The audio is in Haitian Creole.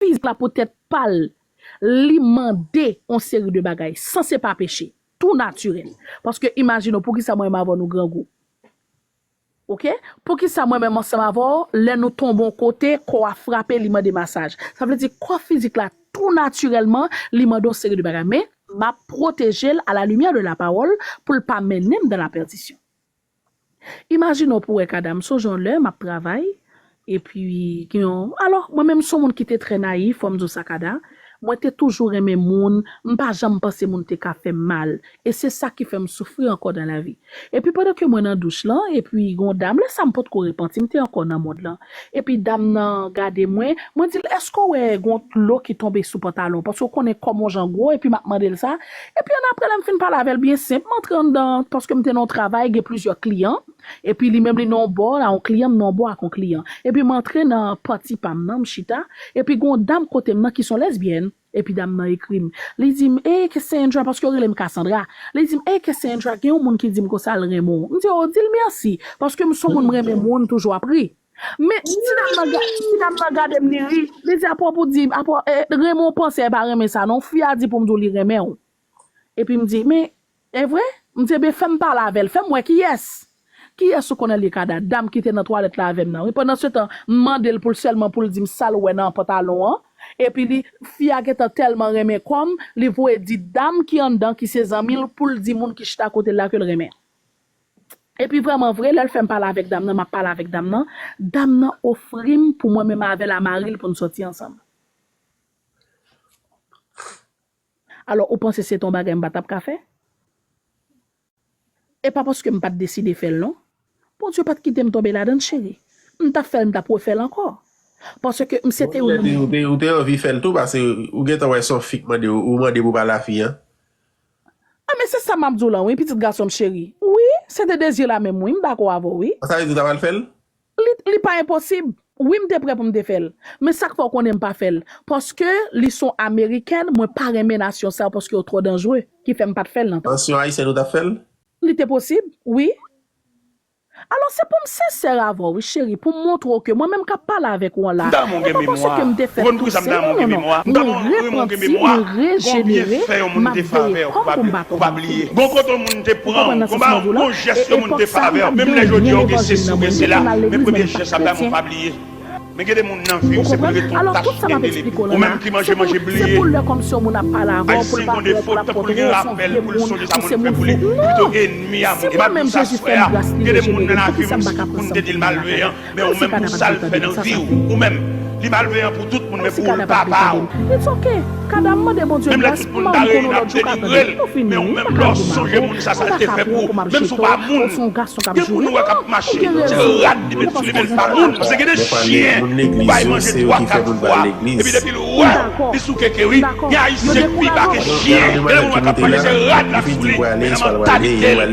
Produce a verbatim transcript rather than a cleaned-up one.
fizik la pou tèt pa l, li mande yon seri de bagay, san se pa peche, tou natirèl. Paske imajine w, poukisa mwen menm avè w nou grangou? Oke? Poukisa mwen menm ansanm avè w, lè nou tonbe yon kote, kò a frape, li mande masaj? Sa vle di kò fizik la, tou natirèlman, li mande yon seri de bagay. Men, m ap pwoteje l à la lumière de la parole pou l pa mennen m dans la perdition. Imajine w pou wè, Kada, m sonje yon lè m ap travay, epi gen yon, alò, mwen menm, m se yon moun ki te trè nayif, fò m di w sa, Kada. Mwen te toujou renmen moun, m pa janm panse moun te ka fè m mal. E se sa ki fè m soufri ankò dans la vie. Epi pandan ke mwen nan douch lan, epi gen yon dam, lè sa m potko repanti, m te ankò nan mond lan. Epi dam nan gade mwen, mwen di l, "Èske w wè gen yon dlo ki tonbe sou pantalon w?" Paske w konnen kò m yon jan gwo, epi m ap mande l sa. Epi annapre, lè m fin pale avè l byen senp, m antre anndan, paske m te nan yon travay, gen plizyè kliyan. Epi li menm li nan yon bò, a yon kliyan, m nan yon bò ak yon kliyan. Epi m antre nan pati pa m nan, m chita. Epi gen yon dam kote m nan ki se yon lèzbyèn. Epi dam nan ekri m. Li di m, "Ey, Cassandra," paske yo rele m Cassandra. Li di m, "Ey, Cassandra, gen yon moun ki di m konsa l renmen w." M di, "O, di l mèsi, paske m se yon moun m renmen moun, m toujou ap ri." Men, ti dam nan ga-, ti dam nan gade m, li ri. Li di, "Apa w pou di, apa, eh, renmen w panse, e pa renmen sa, non. Fi a di pou m di w li renmen w." Epi m di, "Men, e vre?" M di, "Ebyen, fè m pale avè l, fè m wè kiyès." Kiyès ou konnen li ye, Kada? Dam ki te nan twalèt la avè m nan, wi. Pandan se tan, m mande l pou l sèlman pou l di m sa l wè nan pantalon an. Epi li, fi a gentan tèlman renmen kò m, li voye di dam ki anndan, ki se zanmi l, pou l di moun ki chita kote l la ke l renmen. Epi vrèman vre, lè l fè m pale avèk dam nan, m ap pale avèk dam nan, dam nan ofri m pou mwen menm avè l a mari l pou n sòti ansanm. Alò, ou panse se te yon bagay m pa t ap ka fè? E pa paske m pa t deside fè l, non. Bondye pa t kite m tonbe ladan l, cheri. M t ap fè l, m t ap refè l ankò. Paske m se te youn nan moun. Ou te, ou te anvi fè l tou, paske ou gentan wè se yon fi k mande w, ou mande pou pale a fi an. A, men se sa m ap di w lan, wi, pitit gason m cheri. Wi, se te dezi la menm, wi, m dakò avè w, wi. Sa vle di ou ta pral fè l? Li, li pa enposib. Wi, m te prè pou m te fè l. Men sa k fè w konnen m pa fè l? Paske li se yon amerikèn, mwen pa renmen nasyon sa yo paske yo twò danjre, ki fè m pa t fè l nan tan. An se yon ayisyèn ou t ap fè l? Li te posib, wi. Alò, se pou m sensè avè w, wi, cheri, pou m montre w ke mwen menm k ap pale avèk ou an la, e pa paske m te fèt tou sèl, non, non, non. Mwen repanti, mwen rejenere, m ap veye kò m pou m pa tonbe ankò. Ou konprann nan sans mwen di w la? E epòk sa, m t ap byen gen levanjil nan mwen, m t ap toujou al legliz, men m pa t kretyen. Ou konprann? Alò, tout sa m ap eksplike w lan la, se pou lè kòmsi yon moun ap pale avè w, pou l pa kwè, pou l ap pwoteje w, se yon vye moun, ou se moun fou. Non! Si mwen menm Jezi fè m gras, li rejenere m, poukisa m pa ka pran san m pou m pale avè w? Kòmsi Kada pa t ap vle tande m, sa sa fè? Kòmsi Kada pa t ap vle tande m, sa sa fè? It's ok. Kada, m mande Bondye gras, m mari m konnen yon lòt jou ka tande m. Nou fini, wi, m pa ka di w m avè w, m pa ka frape w kou m ap jete w, ou se yon gason k ap joure. Non, ou gen rezon. Ou pa fè sa. Mwen pale moun legliz yo, se yo ki fè moun pral legliz. M dakò. M dakò. Yo dekouraje w. Li fin di l prale, li pral prale, li pral